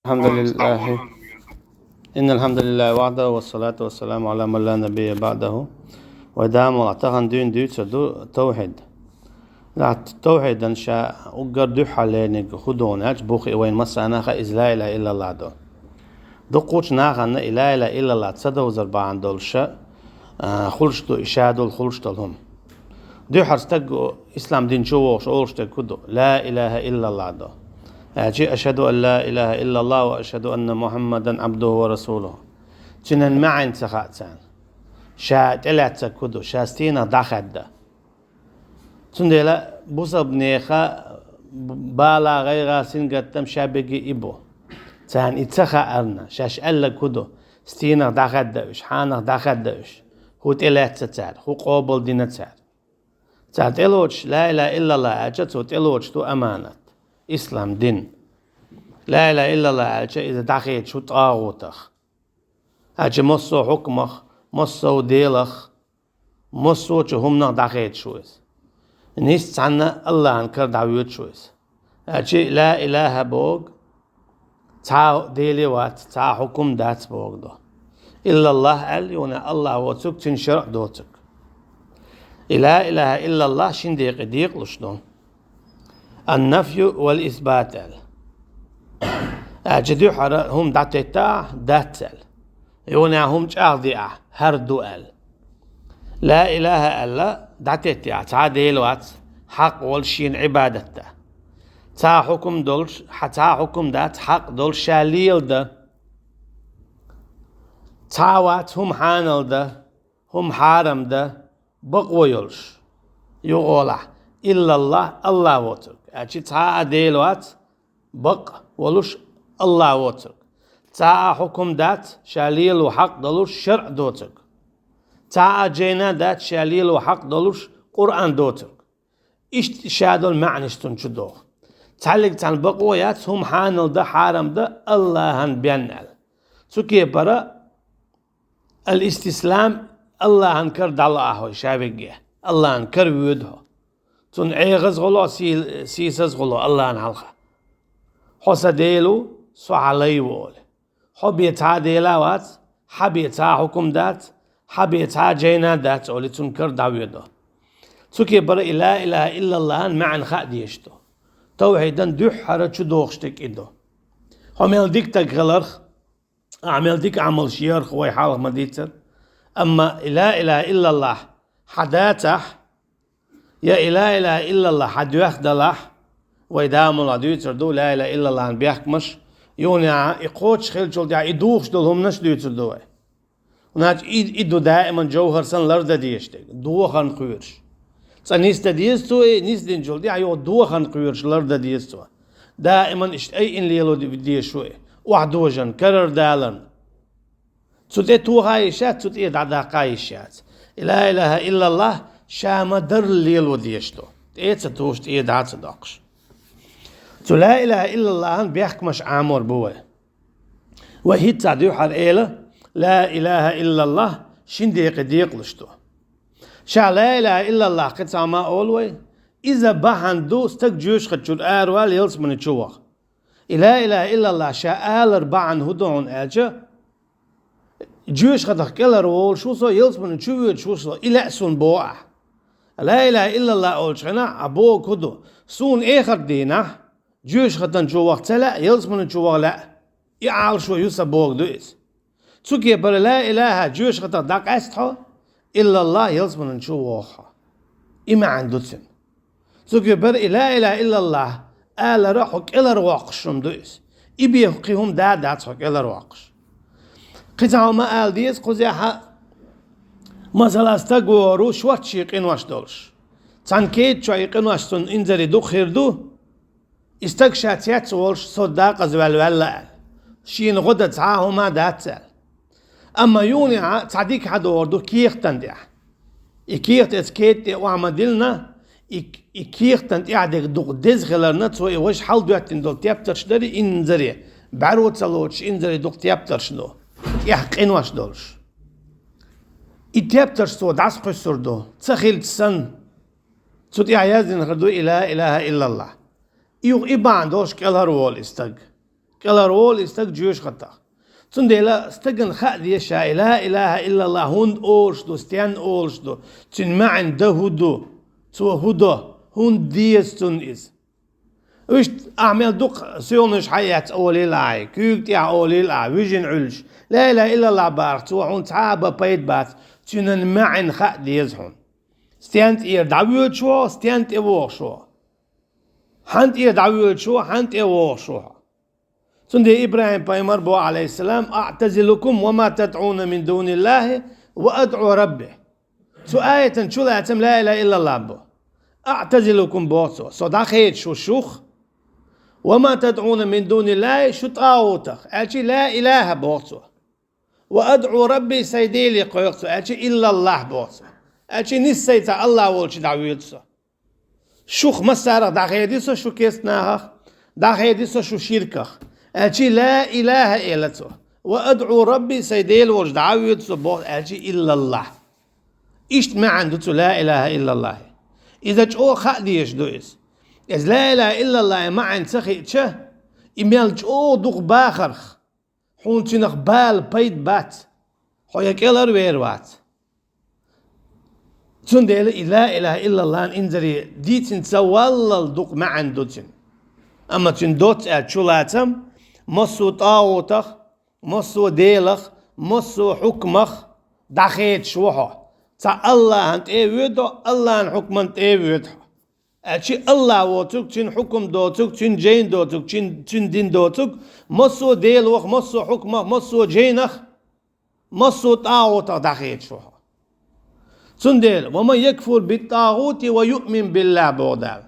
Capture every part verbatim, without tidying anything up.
الحمد لله. إن الحمد لله وحده والصلاة والسلام على من لا نبي بعده. Вай да мо тахан дуьйна дуьйцур ду тавхьид. Лахь тавхьидан ша уггар дуьххьарлерниг хӀун ду аьлча, бух и вайн массанахьа иза ла илахӀа иллаллахӀ ду. Дуккхача нахана и ла илахӀа иллаллахӀ ца довзар бахьана долуша, а, хуьлуш ду и ша долу хуьлуш долу хӀума. Дуьххьара стаг ислам дин чу вогӀуш олуш дерг хӀун ду? Ла илахӀа иллаллахӀ ду. Аьлча, ашхӀаду ан ла илахӀа иллаллахӀ ва ашхӀаду анна Мухьаммадан Ӏабдуху ва расулуху. Цуьнан маьӀна ца хаьа царна. Ша тӀелаьцнарг хӀун ду? Ша стенах дӀахаьдда? Цундела бусалбанеха бала, гӀайгӀа, сингаттам ша беги и бу. Царна и ца хаарна, шаьш аьлларг хӀун ду? Стенах дӀахаьдда уьш, хьанах дӀахаьдда уьш? ХӀун тӀелаьцна цара, хӀун къобалдина цара? Цара тӀелоцуш ла илахӀа иллаллахӀ аьлча, цо тӀелоцуш ду аманат, ислам дин. Ла илахӀа иллаллахӀ аьлча, иза дӀахедаш ву тӀагӀутах. Аьлча массо а хьукмах, массо а делах, массочу хӀуманах дӀахедаш ву иза. Нийсса цхьанна АллахӀан кара дӀавоьдуш ву иза. Аьлча ла илахӀа боху, цхьа а дела вац, цхьа а хьукам дац боху ду. ИллаллахӀ аьлла, юха АллахӀ воцург, цуьнан шарӀ доцург. И ла илахӀа иллаллахӀ шин декъе декъалуш ду. Ан-нафью вал исбат аьлла. Аьлча дуьххьара хӀума дӀатеттахь, дац аьлла. Юха хӀума чӀагӀдеахь, хӀара ду аьлла. Ла илахӀа аьлла, дӀатеттехь, цхьа а дела вац, хьакъ волуш шена Ӏибадат дан. Цхьа а хьукам долуш, хьа-, цхьа а хьукам дац, хьакъ долуш ша леладан. Цхьа а вац хӀума хьанал дан, хӀума хьарам дан, бакъо йолуш. Юха олахь, иллаллахӀ, АллахӀ воцург. Аьлча цхьа а дела вац, бакъ волуш АллахӀ воцург. Цхьа а хьукам дац, ша лело хьакъ долуш шарӀ доцург. Цхьа а жайна дац, ша лело хьакъ долуш Къуръан доцург. Иштта ша долу маьӀнаш цунна чу доху. Цхьаьллиг цхьаьна бакъо яц, хӀума хьанал дан, хьарам дан АллахӀан бен аьлла. Цу кепара ал-истислам, АллахӀан кара дӀалаахь хьо ша вегге. АллахӀан кара воьду хьо. Цунна эгӀаза гӀо ло, сий-, сийсаза гӀо ло АллахӀан хьалха. Хьо сан Дела ву, со хьан лай ву олий. Хьо бен цхьа а дела вац, хьан бен цхьа а хьукам дац, хьан бен цхьа а жайна дац олий, цунна кара дӀавоьду. Цу кепара и ла илахӀа иллаллахӀан маьӀна хаа дезаш ду. Тавхьидан дуьххьара чу дохуш дерг и ду. Хьо мел дика стаг хиларх, ахьа мел дика Ӏамалш ярх вай хьалха ма дийццара. Амма и ла илахӀа иллаллахӀ хьан дацахь, я и ла илахӀа иллаллахӀ хьан доьхна далахь, вай да мула дуьйцур ду ла илахӀа иллаллахӀан бехкамаш, юха и кхочуш хиллачул тӀаьхьа и духуш долу хӀуманаш дуьйцур ду вай. ХӀунда аьлча и, и ду даиман жовхӀар санна лардан дезаш дерг, дохарна кхоьруш. Цкъа нисдан деза цо и, нисдинчул тӀаьхьа юха дохарна кхоьруш лардан деза цо. Даиман иштта айина лело де-, дезаш ву и, охьадожарна, карара даларна. Цу тӀе тоха йиш яц, цу тӀе дӀадаккха йиш яц. И ла илахӀа иллаллахӀ ша ма-дарра лело дезаш ду. ТӀе а ца тухуш, тӀе а дӀа а ца доккхуш. Цу ла илахӀа иллаллахӀан бехкамаш Ӏамор бу вай. Вай хӀинцца дуьххьара эла, ла илахӀа иллаллахӀ шин декъе декъалуш ду. Ша ла илахӀа иллаллахӀ кхин цхьа хӀума олу вай, иза бахьана ду стаг жоьжахати чуьра аравала ялсамани чу ваха. И ла илахӀа иллаллахӀ ша алар бахьана хӀун ду хьуна аьлча, жоьжахатах кӀелхьара волуш ву со, ялсамани чу воьдуш ву со, и лаьа суна боху ахь. Ла илахӀа иллаллахӀ олучу хенахь ахь бохург хӀун ду? Суна эхарт дийнахь, жоьжахатан чу ваха ца лаьа, ялсамани чу ваха лаьа. И Ӏалашо ю сан бохург ду иза. Цу кепара ла илахӀа жоьжахатах дӀакъаьста хьо, иллаллахӀ ялсамани чу воху хьо. И маьӀна ду цуьнан. Цу кепара и ла илахӀа иллаллахӀ алара хьо кӀелхьара воккхуш хӀума ду иза. И бен кхин хӀума да дац хьо кӀелхьара воккхуш. Кхин цхьа хӀума ала деза кхузехь а, масала, стаг вогӀур ву шортта шен къинош долуш. Цхьана кеда чохь и къинош цунна инзаре дукха хир ду, и стаг ша цец а волуш, со декъаза ваьлла ваьлла аьлла. Шена гӀо дан цхьа а хӀума дац аьлла. Амма юха а цхьа дика хьадогӀур ду кехатан тӀехь. И кехат эца кеда тӀе охьа ма-диллина, и, и кехатан тӀехь дерг дукха деза хиларна, цо и важа хьалдоьттина долу тептарш дарий инзаре, бӀаьро ца лоцуш инзаре дукха тептарш ду, тӀехь къинош долуш. И тептарш цо дӀасакхуьссур ду, ца хилча санна. Цу тӀехь яздина хир ду и ла илахӀа иллаллахӀ. И юха и бахьана долуш кӀелхьара волу и стаг. КӀелхьарволу и стаг жоьжахатех. Цундела стагана хаа деза ша и ла илаха иллаллах хӀунда олуш ду, стенна олуш ду, цуьнан маьӀна дан хӀун ду, цо хӀун до, хӀунда деза цунна иза. Иштта ахь мел дукха соьланаш хьаэцна олийла ахь, куьйга тӀехь олийла ахь, вижина Ӏуьллуш. Ла илаха иллаллах бахарх цо хьуна цхьа а бан пайда бац, цуьнан маьӀна хаа деза хьуна. Стенна тӀера дӀавоьдуш ву хьо, стенна тӀе вогӀуш ву хьо. Хьанна тӀера дӀавоьдуш ву хьо, хьанна тӀе вогӀуш ву хьо. Цундела ИбрахӀим-пайхамар боху, Ӏалайхиссалам: «АӀтазилукум ва ма тадӀуна мин дуниллахи ва адӀу Рабби». Цу аятан чулацам ла илаха иллаллах бу. «АӀтазилукум», боху цо, со дӀахедаш ву шух, «ва ма тадӀуна мин дуниллахи», шу тӀагӀутах, аьлчи ла илаха, боху цо. «Ва адӀу Рабби», сайн Деле кхойкху со, аьлчи иллаллах, боху цо. Аьлчи нисса сайца Аллах волчу дӀавоьду со. Шух массарах дӀахеди со шу керста нахах, дӀахеди со шу ширках. Аьлчи ла илаха эла цо. «Ва адӀу Рабби», сайн Дела волчу дӀа а воьду со боху, аьлчи иллаллах. Иштта маьӀна ду цу ла илаха иллаллахи. Иза чӀогӀа хаа дезаш ду иза. Иза ла илаха иллаллахи маьӀна ца хиъча, и мел чӀогӀа дукха бахарх, хьуна цуьнах бала пайда бац. Хьо я кӀелара вер вац. Цундела и ла илаха иллаллахна инзаре дийцина ца валлал дукха маьӀна ду цуьнан. Амма цуьнан доцца аьлча чулацам, массо а тӀагӀутах, массо а делах, массо а хьукмах дӀахедаш ву хьо. Цхьа Аллахьан тӀе а воьду, Аллахьан хьукман тӀе а воьду хьо. Аьлчи Аллах воцург, цуьнан хьукум доцург, цуьнан жайна доцург, цуьнан, цуьнан дин доцург, массо а делах, массо а хьукмах, массо а жайнах, массо а тӀагӀутах дӀахедаш ву хьо. Цундела: «Ва ман якфур бит-тӀагӀути ва юъмин биллахь», боху Дала.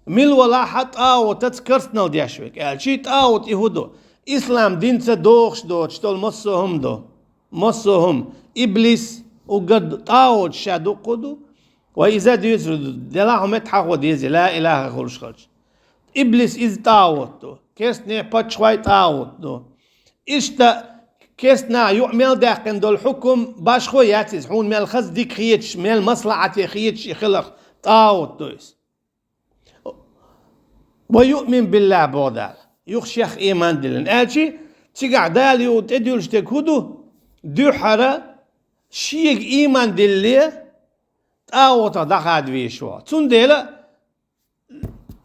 Мила валахь а тӀагӀутаца керстанал деш верг. Аьлчи тӀагӀут и хӀун ду? Ислам динца догӀуш доцуш долу массо а хӀума ду. Массо а хӀума. Иблис, уггар тӀагӀуташ ша дуккха ду. Вай иза дуьйцур ду, делахь хӀума тхьахо деза, ла илаха хуьлуш хилча. Иблис иза тӀагӀут ду, керстанийн паччахьой тӀагӀут ду. Иштта керстанаха юкъа мел даьккхина долу хьукум башхо яц иза, хьуна мел хаза дика хеташ, мел маслахьате хеташ и хиларх тӀагӀут ду иза. «Ва юъмин биллахь», боху Дала, юха шех ийман диллина. Аьлчи, цигахь Дала юха тӀедуьллуш дерг хӀун ду? Дуьххьара шега ийман диллале, тӀагӀутах дӀахада везаш ву. Цундела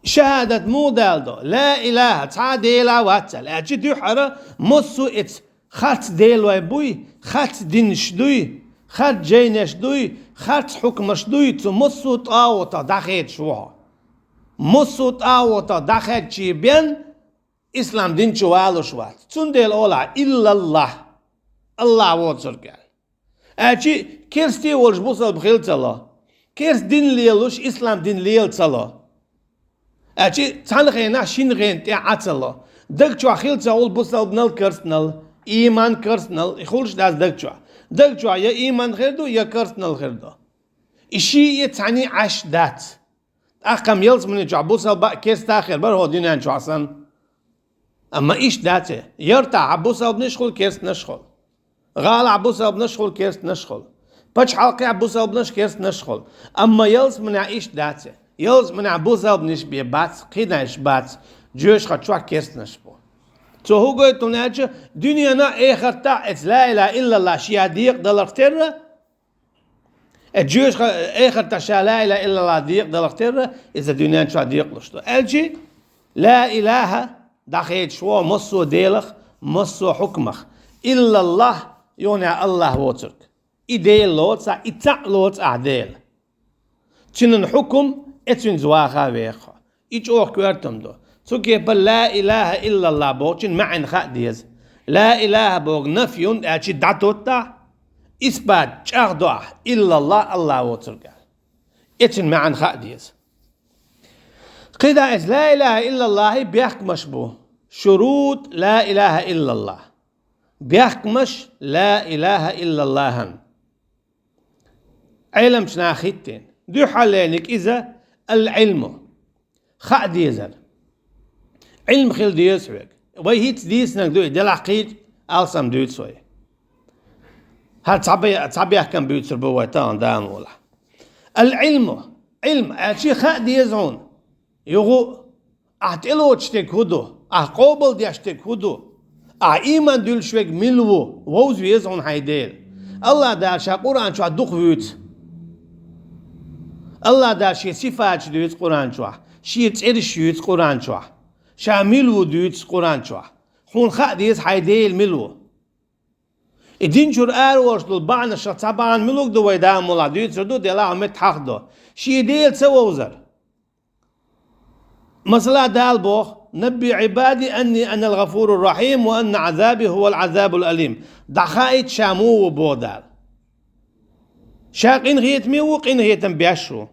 шахӀадат муха дала до? Ла илаха, цхьа а дела вац аьлла. Аьлчи дуьххьара массо а эца харц делой буй, харц динаш дуй, харц жайнаш дуй, харц хьукмаш дуй, цу массо а тӀагӀутах дӀахедаш ву хьо. Массо а тӀагӀутах дӀахаьдчий бен, ислам дин чу валуш вац. Цундела олахь: «Иллаллах», Аллах воцург аьлла. Аьлчи керсте волуш бусалба хила ца ло. Керст дин лелуш, ислам дин лела ца ло. Аьлчи цхьана хенахь шина хена тӀе Ӏа ца ло. Даг чохь хила ца хуьлу бусалбанал, керстанал, ийман, керстанал, и хуьлуш дац даг чохь. Даг чохь я ийман хир ду, я керстанал хир ду. И шиъ а цхьаьний Ӏаш дац. ТӀаккха-м ялсамани чохь бусалба а, керста а хир бара хӀокху дуьнен чохь санна. Амма иштта дац и. Яртахь бусалбанаш хуьлу, керстанаш хуьлу. ГӀалахь бусалбанаш хуьлу, керстанаш хуьлу. Пачхьалкхехь бусалбанаш, керстанаш хуьлу. Амма ялсаманехь иштта дац и. Ялсаманехь бусалбанаш бен бац, кхинаш бац, жоьжахати чохь керстанаш бу. Цо хӀун гойту хьуна аьлча, дуьненахь а, эхартахь а эца ла илаха иллаллах ша декъадаларх терра, Э, жоьжахати, эхартахь ша ла илаха иллаллах декъадаларх терра, иза дуьнен чохь декъалуш ду. Аьлчи, ла илаха дӀахедаш ву массо а делах, массо а хьукмах. Иллаллах, юха Аллах воцург. И Дела лоцу ахь, и цхьаъ лоцу ахь Дела. Цуьнан хьукум, э, цуьнца ваха а веха хьо. И чӀогӀа коьртам ду. Цу кепара ла илаха иллаллах бохучун маьӀна хаа деза. Ла илаха боху нафи юн аьлчи дӀатоттахь, исбат чӀагӀдо ахь, иллаллах, Аллах воцург аьлла. Эцун маьӀна хаа деза. КхидӀа эца ла илаха иллаллахи бехкамаш бу. Шурут ла илаха иллаллах. Бехкамаш ла илаха иллаллахан. Ӏеламчу наха хӀиттийна. Дуьххьарлерниг иза ал-Ӏилму. Хаа дезар. Ӏилм хила деза хьоьга. Вай хӀинца дийцинарг ду и, делахь кхечу алсам дуьйцу вай. ХӀара цхьа бе-, цхьа бехкам буьйцур бу вай тахана Дала мукъалахь. Ал-Ӏилму. Ӏилм аьлчи хаа деза хьуна. Юха а, ахь тӀелоцуш дерг хӀун ду? Ахь къобалдеш дерг хӀун ду? Ахь ийман дуьллуш верг мила ву? Вовза веза хьуна хьайн Дела. АллахӀ Дала Ша Къуръан чохь дукха вуьйцу. АллахӀ Дала Шен сифаташ дуьйцу Къуръан чохь, Шен цӀераш юьйцу Къуръан чохь, Ша мила ву дуьйцу Къуръан чохь. Хьуна хаа деза хьайн Дела мила ву. И дин чуьра араволуш долу бахьанашах цхьа бахьана муьлхарг ду вай, Дала мукъ лахь, дуьйцур ду, делахь хӀун меттахь хьакъ ду. Шен Дела ца вовзар. Масала, Дала боху: «Набби Ӏибади анни анал гӀафуру рахьим ва анна Ӏазаби хӀувал Ӏазабул алим». ДӀахаийта Ша муха ву, боху Дала. Ша къинхетаме ву, къинхетам беш ву.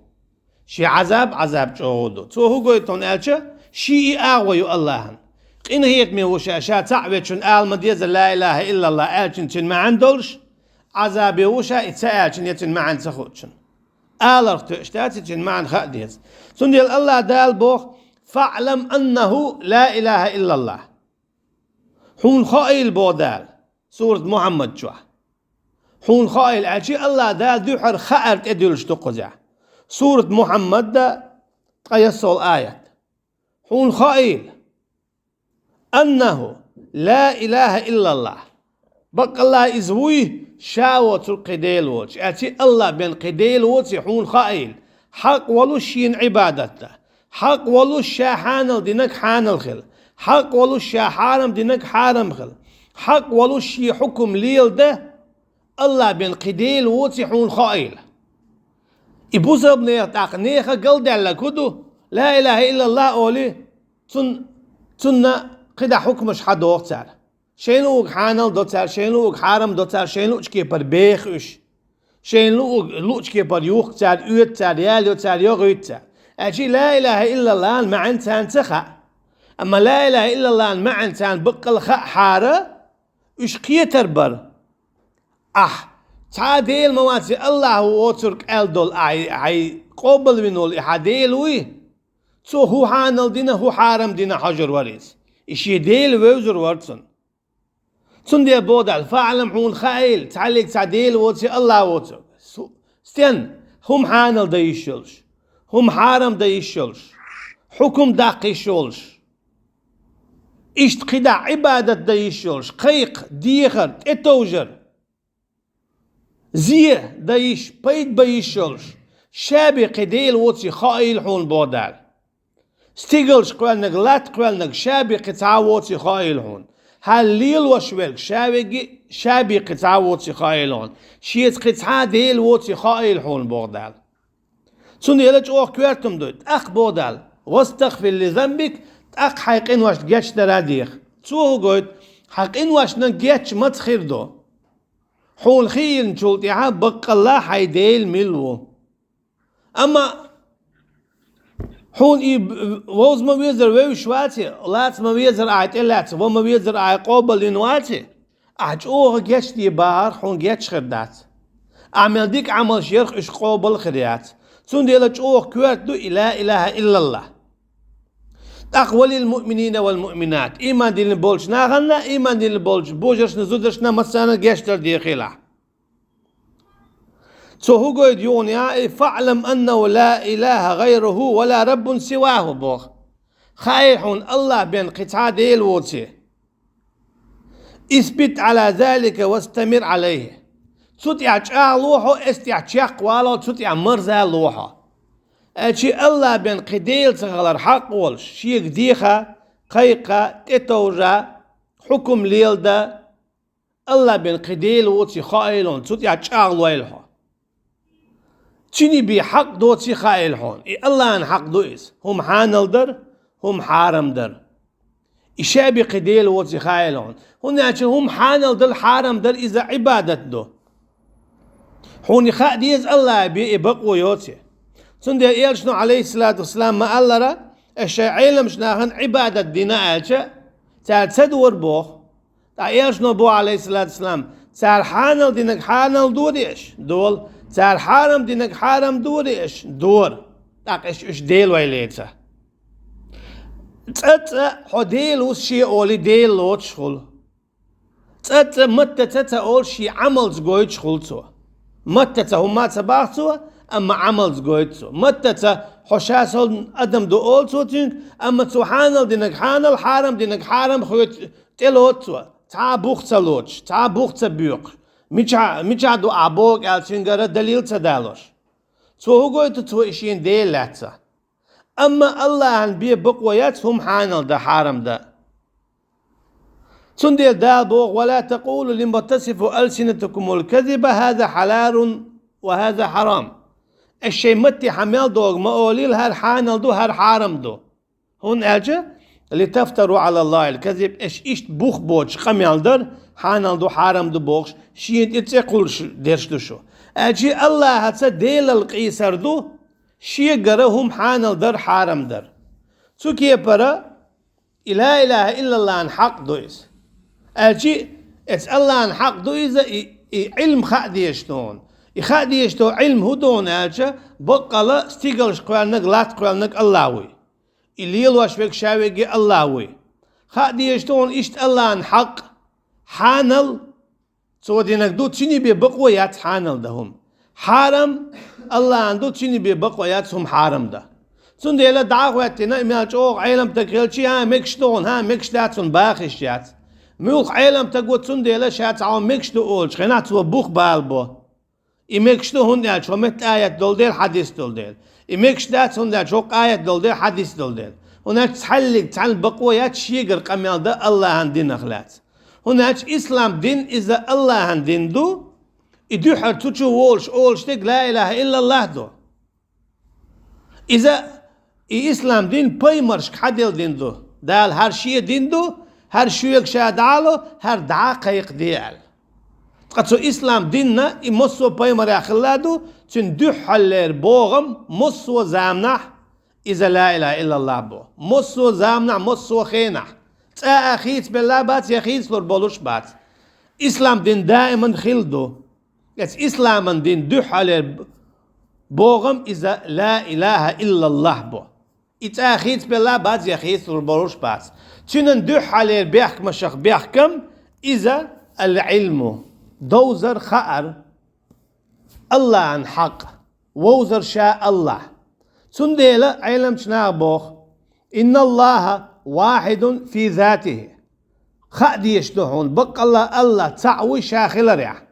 Шен Ӏазаб, Ӏазаб чӀогӀа ду. Цо хӀун гойту хьуна аьлча, Шен и агӀо ю АллахӀан. Къинхетаме ву Ша, Ша цхьаъ вечунна ала ма деза «Ла илахӀа иллаллахӀ» аьлча цуьнан маьӀна долуш, Ӏазабе ву Ша и ца аьлча я цуьнан маьӀна ца хуучунна. Аларх тоьаш дац и, цуьнан маьӀна хаа деза. Цундела АллахӀ Дала боху: «ФаӀлам аннахӀу ла илахӀа иллаллахӀ». Хьуна хаийла, боху Дала, сурат Мухьаммад чохь. Хьуна хаийла аьлча, АллахӀ Дала дуьххьара хаар тӀедуьллуш ду кхузахь. Сурат Мухьаммада ткъе ялх аят. Хьуна хаийла: «АннахӀу ла илахӀа иллаллахӀ». Баккъалла иза вуй, Ша воцург кхин Дела воцуш. Аьлча, АллахӀ бен кхин Дела воций хьуна хаийла. Хьакъ волуш Шена Ӏибадат дан. Хьакъ волуш Ша хьанал динарг хьанал хила. Хьакъ волуш Ша хьарам динарг хьарам хила. Хьакъ волуш Шен хьукум леладан. АллахӀ бен кхин Дела воций хьуна хаийла. И бусалбанех тӀаккха нехан галдаьлларг хӀун ду? «Ла илахӀа иллаллахӀ» олий, цун-, цунна кхидӀа хьукмаш хьадоху цара. Шайна луъург хьанал до цара, шайна луъург хьарам до цара, шайна луъучу кепара беха уьш. Шайна луъург, луъучу кепара юхку цара, оьцу цара, ялайо цара, йогӀуьйту цара. Аьлча, «Ла илахӀа иллаллахӀан» маьӀна царна ца хаьа. Амма «Ла илахӀа иллаллахӀан» маьӀна царна баккъалла хаахьара, уьш кхетар бара. Ахь цхьа а Дела ма вац, АллахӀ воцург аьлла долу ахь, ахь къобалвина волу и хьан Дела вуй? Цо хӀун хьанал дина, хӀун хьарам дина хьожур вара иза. И шен Дела вевзар вара цунна. Цундела боху Дала: «ФаӀлам», хьуна хаийла, цхьаллиг цхьа Дела воций, АллахӀ воцург. Су-, стен, хӀума хьанал дан йиш йолуш, хӀума хьарам дан йиш йолуш, хьукум даккха йиш йолуш. Иштта кхидӀа Ӏибадат дан йиш йолуш, кхайкха, дехар, тӀетовжар, зе дан йиш, пайда бан йиш йолуш, Ша бен кхин Дела воций хаийла хьуна, боху Дала. Стигалш кхоьллинарг, латта кхоьллинарг Ша бен кхин цхьа а воций хаийла хьуна. Хьан лелош верг Ша верг а Ша бен кхин цхьа а воций хаийла хьуна. Шеца кхин цхьа а Дела воций хаийла хьуна, боху Дала. Цундела чӀогӀа коьрта хӀума ду. ТӀаккха боху Дала: «ВастагӀфир ли занбик», тӀаккха хьайн къиношна гечдар а деха. Цо хӀун гойту? Хьан къиношна геч маца хир ду? Хьуна хиъначул тӀаьхьа баккъалла хьайн Дела мила ву. Амма хьуна и б-, вовза ма везара вевзаш ваций, лаца ма везара ахь тӀелаьцна, ван ма везара ахь къобалйина ваций, ахь чӀогӀа гечде бахарх хьуна геч хир дац. Ахь мел дика Ӏамалш ярх, уьш къобал хир яц. Цундела чӀогӀа коьрта ду и «Ла илахӀа иллаллахӀ». ТӀаккха: «Ва лил муъминина вал муъминат». Ийман диллина болчу нахана, ийман диллина болчу божаршна, зударшна массарна гечдар дехийла. Цо хӀун гойту юхана яхь и: «ФаӀлам аннахӀу ла илахӀа гӀайрухӀу ва ла раббун сивахӀу», боху. Хаийла хьуна АллахӀ бен кхин цхьа а Дела воций. «Исбит Ӏала залика вастамир Ӏалайхи». Цу тӀехь чӀагӀло хьо, эс тӀехь чекхвало, цу тӀехь марзало хьо. Аьлча, АллахӀ бен кхин Дела ца хилар хьакъ волуш, Шега деха, кхайкха, тӀетовжа, хьукум леладан, АллахӀ бен кхин Дела воций хаийла хьуна, цу тӀехь чӀагӀлойла хьо. Цуьнан бен хьакъ доций хаийла хьуна. И АллахӀан хьакъ ду иза. ХӀума хьанал дар, хӀума хьарам дар. И Ша бен кхин Дела воций хаийла хьуна. ХӀунда аьлча хӀума хьанал дар, хьарам дар иза Ӏибадат ду. Хьуна хаа деза АллахӀ бен и бакъо йоций. Цундела Элчано, Ӏалайхиссалату вассалам, ма-аллара: «Аш шайн Ӏеламчу нахана Ӏибадат дина», аьлча, цара ца дора боху. Ткъа Элчано боху, Ӏалайхиссалату вассалам: «Цара хьанал динарг хьанал дора аш? Дола. Цара хьарам динарг хьарам дора аш? Дора. ТӀаккха аш уьш Дела вай леца». ЦӀа-цӀа хьо Дела ву шен олий, Дела лоцуш хуьлу. ЦӀа-цӀа маттаца ца олуш, шен Ӏамалца гойтуш хуьлу цо. Маттаца хӀумма а ца боху цо, амма Ӏамалца гойту цо. Маттаца Хьо ша сол адам ду олу цо цуьнга, амма цо хьанал динарг хьанал, хьарам динарг хьарам хьоьца тӀелоцу цо. Цхьа а бух ца лоцуш, цхьа а бух ца боькъуш. Мичахь, мичахь ду ахь боху аьлла цуьнгара далил ца далош. Цо хӀун гойту цо и шена Дела лаьцна? Амма Аллахьан бен бакъо яц хӀума хьанал дан, хьарам дан. Цундела Дала боху: «Ва ла такъулу лима тасифу алсинатукумул казиба, хаза хьалалун ва хаза хьарам». Аш шайн матте хьан мел догу ма олийла, хӀара хьанал ду, хӀара хьарам ду. ХӀунда аьлча, «литафтару Ӏала Аллахил казиб», аш иштта бух боцуш къамел дар, хьанал ду, хьарам ду бохуш, шена тӀе цӀе кхуллуш дерш ду шу. Аьлча Аллахьаца Делал къийсар ду, шегара хӀума хьанал дар, хьарам дар. Цу кепара и ла илаха иллаллахьан хьакъ ду иза. Аьлча, эца Аллахьан хьакъ ду иза, и, и Ӏилм хаа дезаш ду хьуна. И хаа дезаш долу Ӏилм хӀун ду хьуна аьлча, баккъала стигалш кхоьллинарг, латта кхоьллинарг Аллахь вуй. И лелош верг ша верг а Аллахь вуй. Хаа дезаш ду хьуна иштта Аллахьан хьакъ, хьанал, Цо динарг ду, цуьнан бен бакъо яц хьанал дан хӀума. Хьарам Аллахьан ду, цуьнан бен бакъо яц хӀума хьарам дан. Цундела дӀа а хӀоьттина, и мел чӀогӀа Ӏеламстаг хилча, хӀан, мегаш ду хьуна, хӀан, мегаш дац хьуна баха йиш яц. Муьлхха Ӏеламстаг ву, цундела ша цхьа хӀума мегаш ду олучу хенахь цо бух бала бо. И мегаш ду, хӀунда аьлча хӀокху метта аят долу дела, хьадис долу дела. И мегаш дац, хӀунда аьлча хӀокху аят долу дела, хьадис долу дела. ХӀунда аьлча цхьаллиг цхьаьна бакъо яц шегара къамел дан Аллахьан динах лаьцна. ХӀунда аьлча ислам дин иза Аллахьан дин ду, и дуьххьара цу чу волуш олуш дерг ла илаха иллаллах ду. Иза, и ислам дин пайхамаршка хьаделла дин ду. Дала хӀара шен дин ду, хӀара шуьга ша дӀа а ло, хӀара дӀа а кхайкхаде аьлла. Ткъа цу ислам динна и массо а пайхамарехь хилла ду, цуьнан дуьххьарлера богӀам массо а заманахь иза ла илаха иллаллах бу. Массо а заманахь, массо а хенахь. ЦӀа а хийцабелла бац, я хийцалур болуш бац. Ислам дин даиман хилла ду. Эцу исламан дин дуьххьалера б-, богӀам иза ла илаха иллаллах бу. И цӀа хийцабелла бац, я хийцалур болуш бац. Цуьнан дуьххьалера бехкамашах бехкам иза ал-Ӏилму, довзар, хаар, Аллахьан хьакъ, вовзар ша Аллахь. Цундела Ӏеламчу наха боху: «Инналлаха вахидун фи затихи». Хаа дезаш ду хьуна, баккъалла Аллахь цхьаъ вуй ша хиларехь.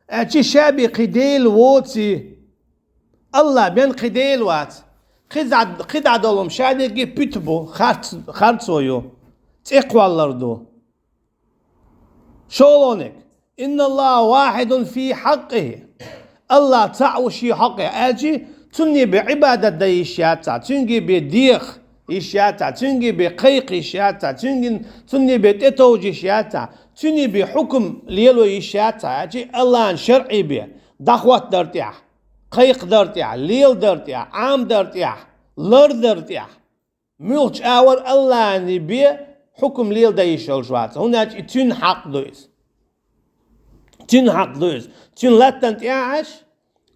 Аьлча ша бен кхин дела воций? Аллахь бен кхин дела вац. КхидӀа, кхидӀа долу хӀума ша дерриге пуьту бу, харц-, харцо ю, цӀе кхоллар ду. ШолгӀаниг: «Инналлаха вахидун фи хьакъихи». Аллахь цхьаъ ву шен хьакъехь, аьлча цунна бен Ӏибадат дан йиш яц цхьа, цуьнга бен деха йиш яц цхьа, цуьнга бен кхайкха йиш яц цхьа, цуьнга, цунна бен тӀетовжа йиш яц цхьа, цуьнан бен хьукам лело йиш яц цхьа, аьлча Аллахьан шарӀе бен дӀахӀоттадар тӀехь, кхайкхадар тӀехь, леладар тӀехь, Ӏамадар тӀехь, лардар тӀехь. Муьлххачу агӀор Аллахьан бен хьукам леладан йиш йолуш вац, хӀунда аьлча и цуьнан хьакъ ду иза. Цуьнан хьакъ ду иза. Цуьнан латтана тӀехь Ӏаш,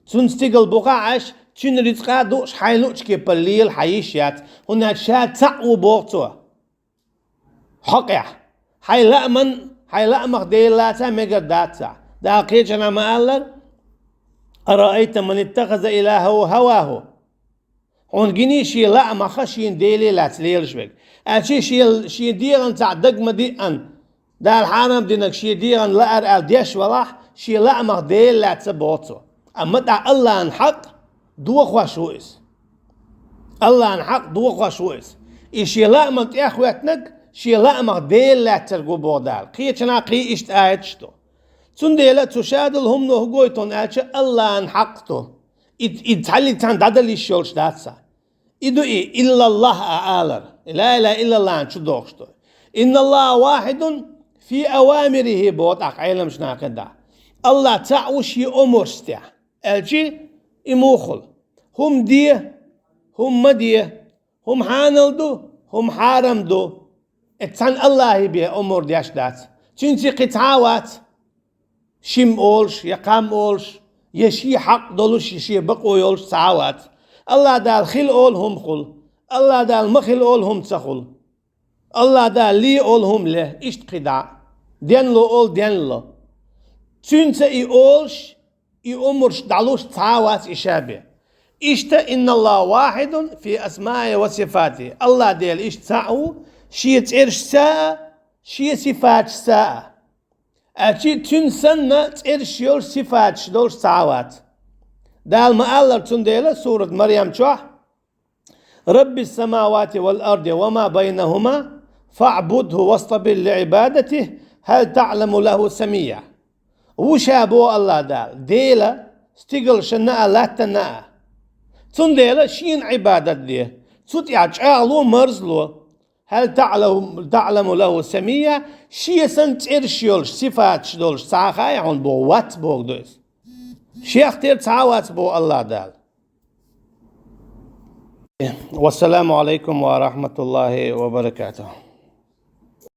цуьнан стигала бухахь Ӏаш, цуьнан рицкъа а дууш, хьайна луучу кепара лела хьан йиш яц, хӀунда аьлча ша цхьаъ ву боху цо. Хьакъехь. Хьайн лааман, хьайн лаамах Дела лаца мегар дац цхьа. Дала кхечанхьа ма-аллара: «Араайта ман иттахаза илахаху хаваху». Хьуна гиний шен лаамах шена Деле лаьцна лелаш верг? Аьлча шен, шен дегӀан цхьаъ дага ма диъана, Дала хьарам динарг шен дегӀан лаар аьлла деш валахь, шен лаамах Дела лаьцна боху цо. Амма тӀаккха Аллахьан хьакъ дохош ву иза. Аллахьан хьакъ дохош ву иза. И шен лааман тӀехӀоьттинарг шен лаамах Дела лаьцнарг ву боху Дала. Кхечанхьа кхин иштта аяташ ду. Цундела цу шадолу хӀумано хӀун гойту аьлча, Аллахьан хьакъ ду. И, и цхьаллиг цхьаьна дӀадала йиш йолуш дац цхьа. И ду и, иллаллах а алар. Ла илаха иллаллахьан чу дохуш ду. «Инналлаха вахидун фи авамирихи», боху тӀаккха Ӏеламчу нахе да. Аллахь цхьаъ ву шен омрашца тӀехь. Аьлчи и муха хуьлу? ХӀума де, хӀума ма де, хӀума хьанал ду, хӀума хьарам ду. Эццхьана Аллахье бен омра деш дац. Цуьнца кхин цхьа а вац. Шим олуш, я кхам олуш, я шен хьакъ долуш, я шен бакъо йолуш цхьа а вац. Аллахь Дала хила олу хӀума хуьлу. Аллахь Дала ма хила олу хӀума ца хуьлу. Аллахь Дала ле олу хӀума ле, иштта кхин дӀа. Денло олу денло. Цуьнца и олуш, и омраш дӀалуш цхьа а вац и ша бен. Иштта إن الله واحد في أسمائه وصفاته. Аллах Дела иштта цхьаъ ву, шен цӀерашца а, шен сифаташца а. Аьлча цуьнан санна цӀераш йолуш, сифаташ долуш цхьа а вац. Дала ма-аллара цундела сурат Марьям чохь: رب السماوات والأرض وما بينهما فاعبده واصطبر لعبادته هل تعلم له سميا. Ву ша, боху Аллах Дала, Дела стигалшна а, латтана а. Цундела шена Ӏибадат де, цу тӀехь чӀагӀло, марзло. هل تعلم، تعلم له سميا, шен санна цӀераш йолуш, сифаташ долуш цхьа а хаьий хьуна боху? Вац боху ду иза. Шех тера цхьа а вац боху Аллах Дала. والسلام عليكم ورحمة الله وبركاته.